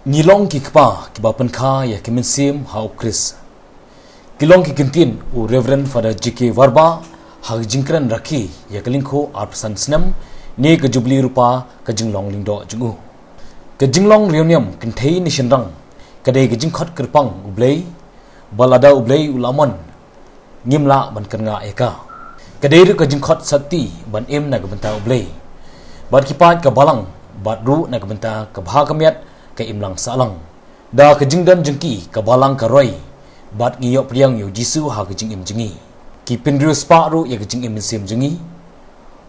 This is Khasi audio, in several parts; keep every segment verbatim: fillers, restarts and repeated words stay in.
Ngi long ki kpa kiba pynkha ïa ki mynsiem ha u Khrist. Ki long ki kyntien u Reverend Father J K Warbah ha ka jingkren rakhe ïa ka lyngkhuh arphew san snem ne ka Jubili Rupa ka jinglong lyngdoh jong u. Ka jinglong riewniam kynthei ne shynrang ka dei ka jingkhot kyrpang U Blei, ba lada U Blei u la mon, ngim lah ban kyrngah ïa ka. Ka dei ruh ka jingkhot sati ban im na ka bynta U Blei bad ki paid ka balang, bad ruh na ka bynta ka bha ka miat ka imlang sahlang. Da ka jingdon jong ki ka balang ka roi, bad ngi ïoh pdiang ïa u Jisu ha ka jingim jong ngi. Ki pynriewspah ruh ïa ka jingim mynsiem jong ngi.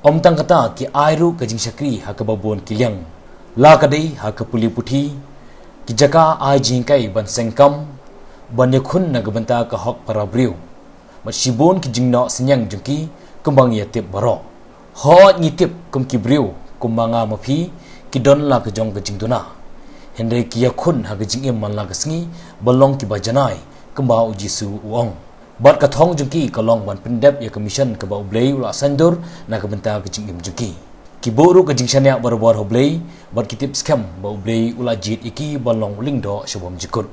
Ym tang kata, ki ai ruh ka jingshakri ha kaba bun ki liang, la ka dei ha ka pule puthi, ki jaka ai jinghikai ban seng kam, ban ïakhun na ka bynta ka hok para briew. Bad shibun ki jingnoh synñiang jong ki kumba ngi ïa tip baroh. Hooid, ngi tip kum ki briew kum ma nga ma phi, ki don la ka jong ka jingduna, hynrei ki ïakhun ha ka jingim man la ka sngi ba long kiba janai, kumba u Jisu u ong. Bad ka thong jong ki ka long ban pyndep ïa ka mission kaba U Blei u la saiñdur na ka bynta ka jingim jong ki. Ki buh ruh ka jingshaniah barabor ha U Blei, bad ki tip skhem ba U Blei u la jied ïa ki ban long u lyngdoh sha bymjukut.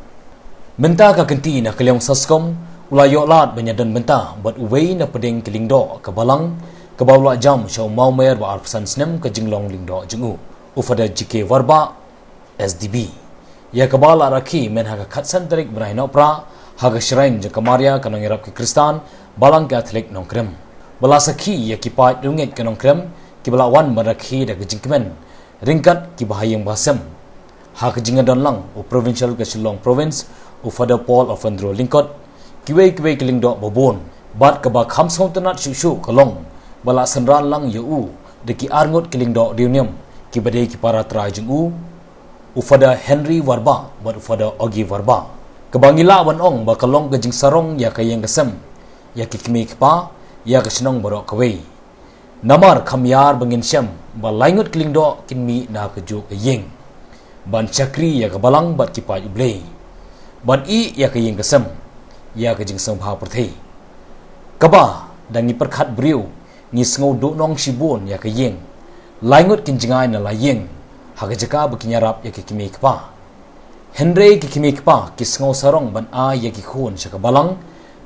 Mynta ka kynti na ka liang Saskom u la ïoh lad ban ïadon bynta bad uwei na pdeng ki lyngdoh ka balang, kaba u la jam sha u mawmer ba arphew san snem ka jinglong lyngdoh jong u, u Father J K Warbah, S D B. Ïa kaba la rakhe mynta ha ka khatsan tarik bnai Nohprah ha ka shrine jong ka Maria ka Nongïarap ki Khristan, Balang Katholik Nongkrem. Ba la sakhi ïa ki paid riewngeit ka Nongkrem kiba la wan ban rakhe da ka jingkmen ryngkat kiba ha ïing ba ha sem. Ha ka jingïadon lang u Provincial ka Shillong Province, u Father Paul Alfondro Lyngkot, kiwei kiwei ki lyngdoh ba bun, bad kaba kham sngewtynnad shuh shuh ka long ba la synran lang ïa u da ki arngut ki lyngdoh riewniam kiba dei ki para trai jong u, u Father Henry Warbah bad u Father Ogi Warbah. Kaba ngi lah ban ong ba ka long ka jingsarong ïa ka ïing ka sem, ïa ki kmie kpa, ïa ka shnong baroh kawei. Namar kham ïar ba ngin shem ba lai ngut ki lyngdoh kin mih na kajuh ka ïing ban shakri ïa ka balang bad ki paid U Blei, ban ïeh ïa ka ïing ka sem, ïa ka jingsngewbha pyrthei. Kaba da ngi pyrkhat briew, ngi sngew duhnong shibun ïa ka ïing. Lai ngut kin jngai na la ïing ha ka jaka ba kin ïarap ïa ki kmie kpa. Hynrei ki kmie kpa ki sngew sarong ban ai ïa ki khun sha ka balang,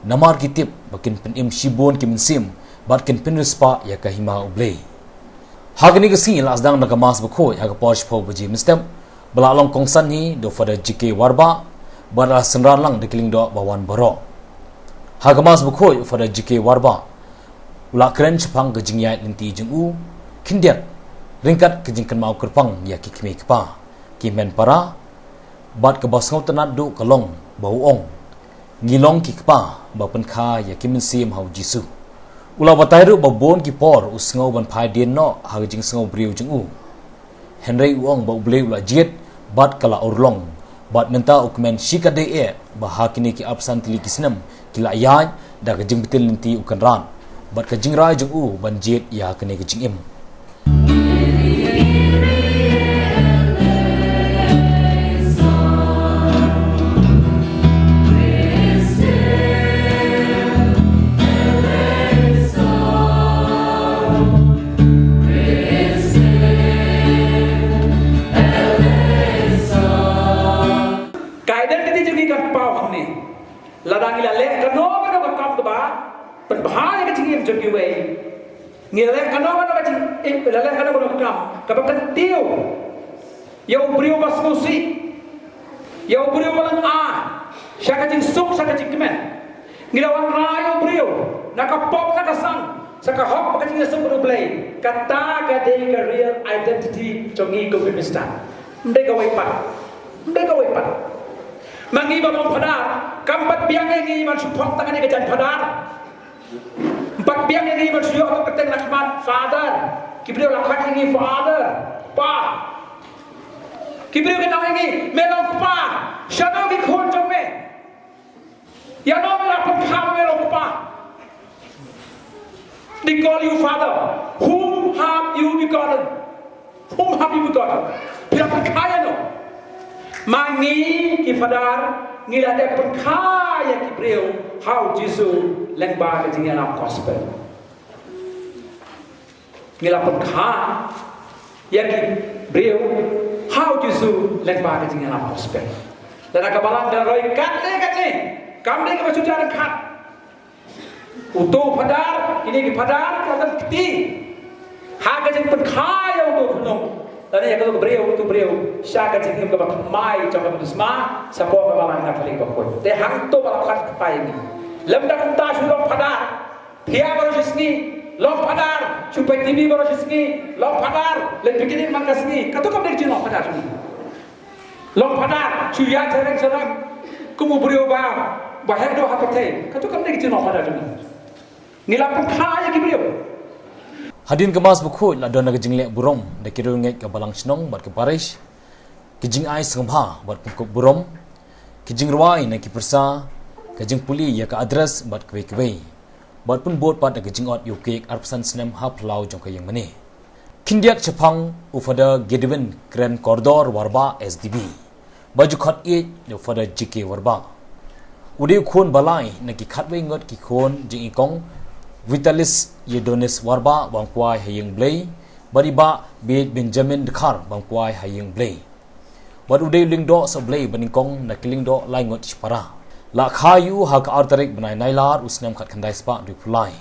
namar ki tip ba kin pynim shibun ki mynsiem bad kin pynriewspah ïa ka hima U Blei. Ha kane ka sngi la sdang da ka Mass Bakhuid ha ka por shiphew baje mynstep, ba la long kongsan hi da u Father J K Warbah, bad la synran lang da ki lyngdoh ba wan baroh. Ha ka Mass Bakhuid u Father J K Warbah u la kren shaphang ka jingïaid lynti jong u khyndiat, ryngkat ka jingkynmaw kyrpang ïa ki kmie kpa, ki hynmen para, bad kaba sngewtynnad duh ka long ba u ong, ngi long ki kpa ba pynkha ïa ki mynsiem ha u Jisu. U la batai ruh ba bun ki por u sngew ban phai dien noh ha ka jingsngew briew jong u. Hynrei u ong ba U Blei u la jied bad ka la urlong, bad mynta u kmen shikatdei eh ba ha kine ki arphew san tylli ki snem ki la ïaid da ka jingbtin lynti u Kynrad bad ka jingrai jong u ban jied ïa kane ka jingim. Ka identity jong ngi kan paw hangne. Lada ngi la leh kano kano ka kam kaba pynbha ïa ka jingim jong kiwei, ngi la leh kano kano ka jingim, la leh kano kano ka kam kaba kyntiew ïa u briew ba sngewsih, ïa u briew ba nang-ai sha ka jingsuk, sha ka jingkmen. Ngi la wanrah ïa u briew na ka pop, na ka sang, sha ka hok bad ka jingïasuk bad U Blei. Kata ka dei ka real identity jong ngi kum ki Khristan. Ym dei kawei pat. Ym dei kawei pat. Ma ngi ba long phadar, kam pat biang ïa ngi ban shu phong tang ïa ka jaiñ phadar. Ym pat biang ïa ngi ban shu ïoh ka kyrteng na khmat Father. Ki briew la khot ïa ngi Father, Pa. Ki briew kin ong ïa ngi, me long kpa. Shano ki khun jong me? Ïano me la pynkha me long kpa? They call you Father. Whom have you begotten? Whom have you begotten? Phi la pynkha ïano? Ma ngi ki phadar, ngi la dep pynkha ïa ki briew ha u Jisu lyngba ka jingïalam gospel. Ngi la pynkha ïa ki briew Hau Jisu lyngba ka jingïalam ha u Spain. Lada ka balang da roi katne katne, kam dei kaba shu jia ryngkat. Uto u phadar, kine ki phadar ki la don kti ha ka jingpynkha ïa uto u khynnung lane ïa kato ka briew, uto u briew sha ka jingim kaba thymmai jong ka baptisma shapoh ka Balang Katholik bakhuid. Te hangto ba la pynlong ka pyrthei ïa ngi. Lymda kumta shu long phadar, thiah baroh shi sngi, long phadar, shu peit T V baroh shi sngi, long phadar, leit picnic man ka sngi. Kato kam dei ka jinglong phadar jong ngi. Long phadar shu ïaid sha reng sha reng kum u briew ba, ba heh duh ha pyrthei. Kato kam dei ka jinglong phadar jong ngi. Ngi la pynkylla ïa ki briew. Hadien ka Mass bakhuid la don ka jingleh burom da ki riewngeit ka balang shnong bad ka parish, ki jingai sngewbha bad pynkup burom, ki jingrwai na ki pyrsa, ka jingpule ïa ka address bad kiwei kiwei, bad pynbud pat da ka jingot ïa u kek arphew san snem ha phyllaw jong ka ïingmane. Khyndiat shaphang u Father Gedwin Kren Kordor Warbah S D B, ba ju khot ïeit da u Father G K Warbah. U dei u khun ba lai na ki khatwei ngut ki khun jingïakong Vitalis Iedonis Warbah ba wan kwai ha ïing Blei, bad i Bah Bieit Benjamin Dkhar ba wan kwai ha ïing Blei. Bad u dei u lyngdoh sohblei ba nyngkong na ki lyngdoh lai ngut shipara. La kha ïa u ha ka ar tarik bnai Nailar u snem khatkhyndai spah hynriewphew lai.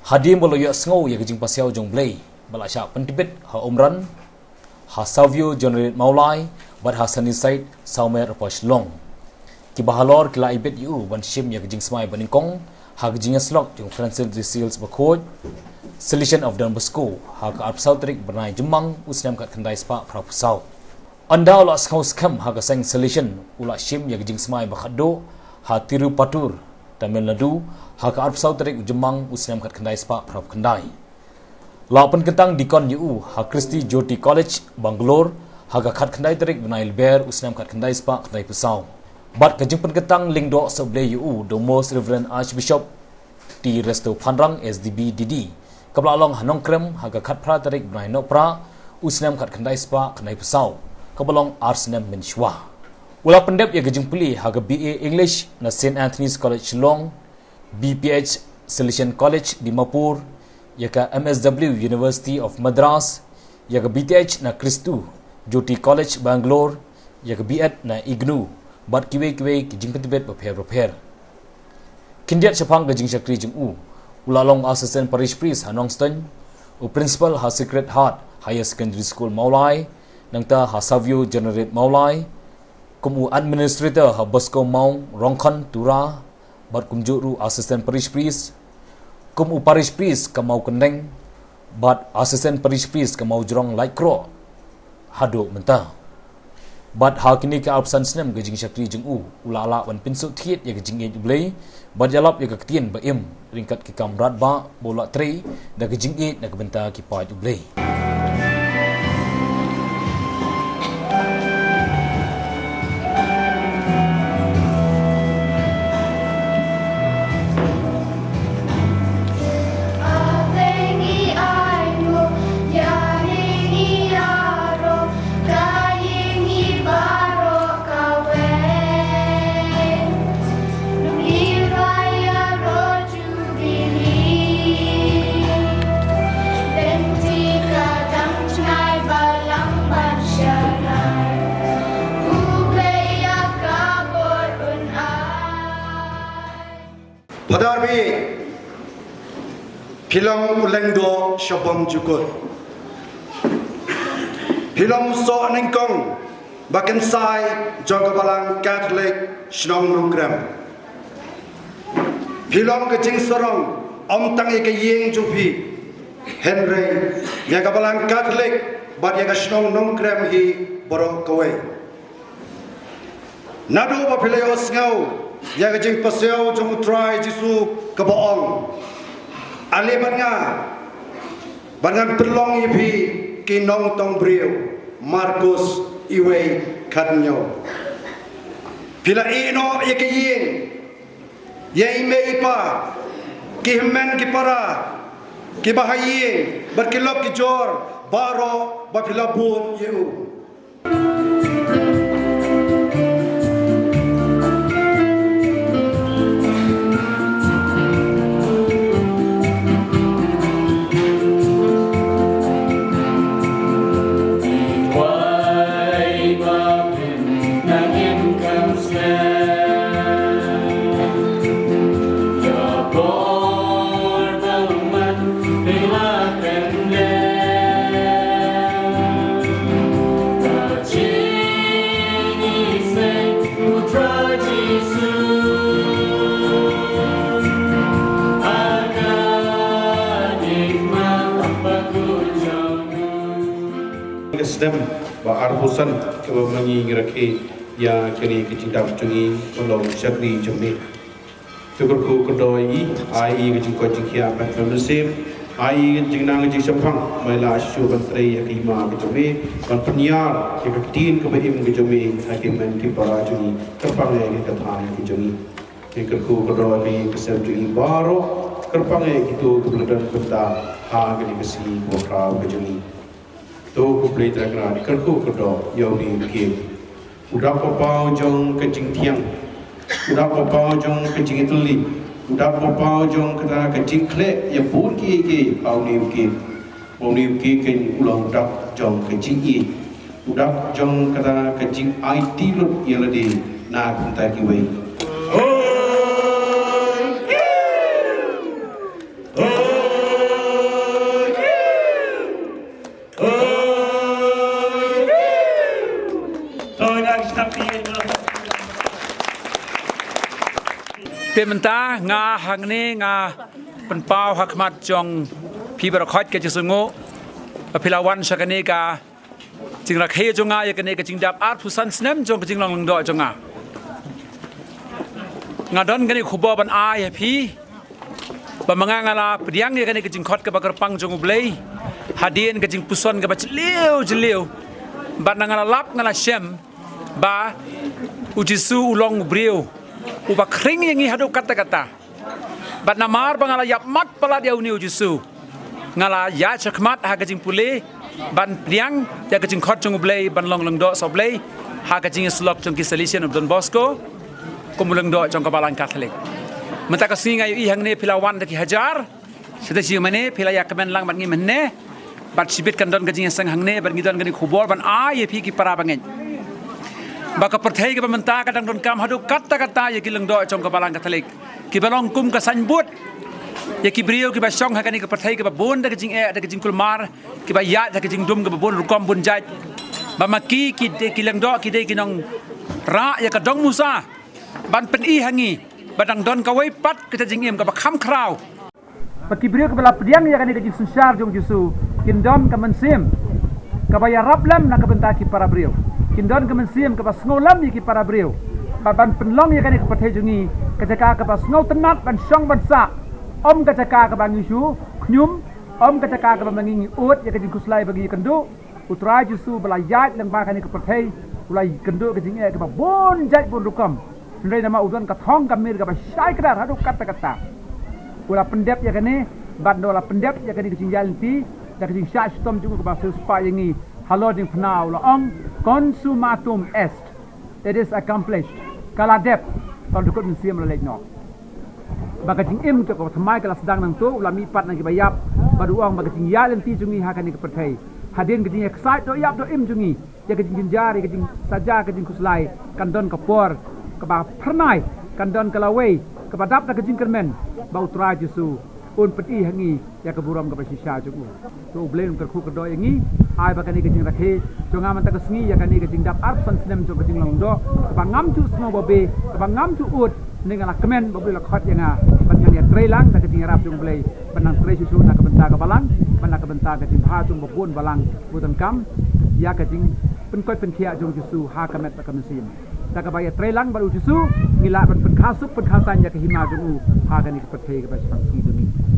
Hadien ba la ïohsngew ïa ka jingpasiaw jong Blei, ba la shah pyntbit ha Umran, ha Savio Generate Mawlai, bad ha Sunnyside Sawmer hapoh Shillong. Kiba halor ki la ibit ïa u ban shim ïa ka jingsmai ba nyngkong ha ka jingïasyllok jong u Francis de Sales bakhuid, Salesian of Don Bosco, ha ka arphew saw tarik bnai Jymmang u snem khatkhyndai spah phraphew saw. Ynda u la sngew skhem ha ka seng Salesian, u la shim ïa ka jingsmai ba khatduh ha Tirupattur, Tamil Nadu, ha ka arphew saw tarik u Jymmang u snem khatkhyndai spah phraphew khyndai. La pynkyntang dikon ïa u ha Christi Jyoti College, Bangalore, ha ka khatkhyndai tarik bnai Lber u snem khatkhyndai spah khyndaiphew saw. Bad ka jingpynkyntang lyngdoh sohblei ïa u da u Most Reverend Archbishop T Resto Phanrang S D B D D, kaba la long ha Nongkrem ha ka khatphra tarik bnai Nohprah u snem khatkhyndai spah khyndaiphew saw, kaba long ar snem mynshuwa. U la pyndep ïa ka jingpule ha ka B A English na Saint Anthony's College Shillong, B P H Salesian College Dimapur, ïa ka M S W University of Madras, ïa ka B T H na Christu Jyoti College Bangalore, ïa ka B Ed na IGNOU, bad kiwei kiwei ki jingpyntbit bapher bapher. Khyndiat shaphang ka jingshakri jong u, u la long Assistant Parish Priest ha Nongstoiñ, u Principal ha Sacred Heart Higher Secondary School Mawlai, nangta ha Savio Generate Mawlai, kum u Administrator ha Bosco Mawng Rongkhon Tura, bad kumjuh ruh Assistant Parish Priest, kum u Parish Priest ka Mawkyndeng, bad Assistant Parish Priest ka Mawjrong Laitkroh haduh mynta. Bad ha kine ki arphew san snem ka jingshakri jong u, u la lah ban pynsuk thied ïa ka jingïeit U Blei, bad ïalap ïa ka ktien ba im, ryngkat ki kam radbah ba u la trei da ka jingïeit na ka bynta ki paid U Blei. Phadar Bieit, phi long u lyngdoh sha bymjukut. Phi long u soh nyngkong ba kynsai jong ka Balang Katholik shnong Nongkrem. Phi long ka jingsarong ym tang ïa ka ïing jong phi, hynrei ïa ka Balang Katholik bad ïa ka shnong Nongkrem hi baroh kawei. Naduh ba phi la ïohsngew ïa ka jingpasiaw jong U Trai Jisu kaba ong, ale bad nga, bad ngan pynlong ïa phi ki nongtong briew, Markos uwei khathynñiew. Phi la ïeh noh ïa ka ïing, ïa i mei i pa, ki hynmen ki para, kiba ha ïing, bad ki lok ki jor baroh ba phi la bud ïa u. Ba arphew san kaba ma ngi ngi rakhe ïa kane ka jingdap jong ngi, u long shakri jong me. To kyrkhu kyrdoh ïa i, ai i ka jingkoit jingkhiah ban pynmynsiem, ai i ka jingnang jingshemphang, ba i la shu ban trei ïa ka hima ka jong me, ban pynïar ïa ka ktien kaba im ka jong me ha ki hynmen ki para jong ngi, kyrpang ïa ka thaiñ ka jong ngi. Ngi kyrkhu kyrdoh ïa ka sem jong ngi baroh, kyrpang ïa kito kiba la don bynta ha kane ka sngi kaba khraw ka jong ngi. To ko Blei Trai Kynrad, kyrkhu kyrdoh ïa une u cake. U dak ba paw jong ka jingthiang. U dak ba paw jong ka jingïatylli. U dak ba paw jong kata ka jingkhleh ïa bun kiei kiei ha une u cake. Ba une u cake kan u long u dak jong ka jingïeit. U dak jong kata ka jingaiti lut ïa lade na ka bynta kiwei. Te mynta nga hangne nga pynpaw ha khmat jong phi baroh khoit ka jingsngew ba phi la wan sha kane ka jingrakhe jong nga ïa kane ka jingdap arphew san snem jong ka jinglong lyngdoh jong nga. Nga don kane ka khubor ban ai ha phi ba ma nga nga la pdiang ïa kane ka jingkhot kaba kyrpang jong U Blei hadien ka jingpuson kaba jylliew jylliew. Bad nga la lap, nga la shem ba U Jisu u long u briew uba khring ïa ngi haduh katta katta. Bad namar ba nga la ïap mat palat ïa une U Jisu, nga la ïaid shakhmat ha ka jingpule ban pdiang ïa ka jingkhot jong U Blei ban long lyngdoh sha U Blei ha ka jingïasyllok jong ki Salesian of Don Bosco kum u lyngdoh jong ka Balang Katholik. Mynta ka sngi nga ïohi hangne phi la wan da ki hajar. Shisha shi mane phi la ïa kmen lang bad ngi mynne. Bad shibit kan don ka jingïaseng hangne bad ngi don kane ka khubor ban ai ïa phi ki para bangeit ba ka pyrthei kaba mynta ka dang donkam haduh katta katta ïa ki lyngdoh jong ka Balang Katholik kiba long kum ka signboard ïa ki briew kiba shong ha kane ka pyrthei kaba bun da ka jingeh, da ka jingkulmar, kiba ïaid da ka jingdum kaba bun rukom bun jait. Ba ma ki, ki dei, ki lyngdoh ki dei ki nongrah ïa ka dong Musa ban pyni ha ngi ba dang don kawei pat kata jingim kaba kham khraw. Ba ki briew kiba la pdiang ïa kane ka jingsynshar jong U Jisu kin don ka mynsiem kaba ïarap lem na ka bynta ki para briew. Kin don ka mynsiem kaba sngew lem ïa ki para briew. Ba ban pynlong ïa kane ka pyrthei jong ngi ka jaka kaba sngewtynnat ban shong ban sah, ym ka jaka kaba ngi shu khñium, ym ka jaka kaba ma ngi ngi ud ïa ka jingkhuslai ba ngi ïakynduh. U Trai Jisu ba la ïaid lyngba kane ka pyrthei u la ïakynduh ka jingeh kaba bun jait bun rukom. Hynrei namar u don ka thong ka mir kaba shai kdar haduh katta katta, u la pyndep ïa kane, bad u la pyndep ïa kane ka jingïaid lynti da ka jingshah shitom jong u kaba siewspah ïa ngi halor diengphna. U la ong, "Consumatum est." It is accomplished. Ka la dep. Ka dkut mynsiem la leit noh. Ba ka jingim jong ka thymmai ka la sdang nangto, u la mihpat na kiba ïap bad u ong ba ka jingïaid lynti jong ngi ha kane ka pyrthei, hadien ka jingïaksaid doh ïap doh im jong ngi ïa ka jingjynjar, ïa ka jingsaja, ka jingkhuslai, kan don ka por kaba phyrnai, kan don ka lawei kaba dap da ka jingkyrmen ba U Trai Jisu un pyni ha ngi ïa ka burom kaba shisha jong u. To U Blei un kyrkhu kyrdoh ïa ngi, ai ba kane ka jingrakhe jong nga mynta ka sngi ïa kane ka jingdap arphew san snem jong ka jinglong lyngdoh kaba ngam ju sngew babe, kaba ngam ju ud, ne nga la kmen ba U Blei la khot ïa nga ban ngan ïatrei lang da ka jingïarap jong U Blei ban nang trei shuh shuh na ka bynta ka Balang, ban na ka bynta ka jingbha jong ba bun Balang ba donkam ïa ka jingpynkoit pynkhiah jong U Jisu ha ka met bad ka mynsiem. Da kaba ïatrei lang bad U Jisu ngi lah ban pynkha suk pynkha saiñ ïa ka hima jong u ha kane ka pyrthei kaba shaphang sngi jong ngi.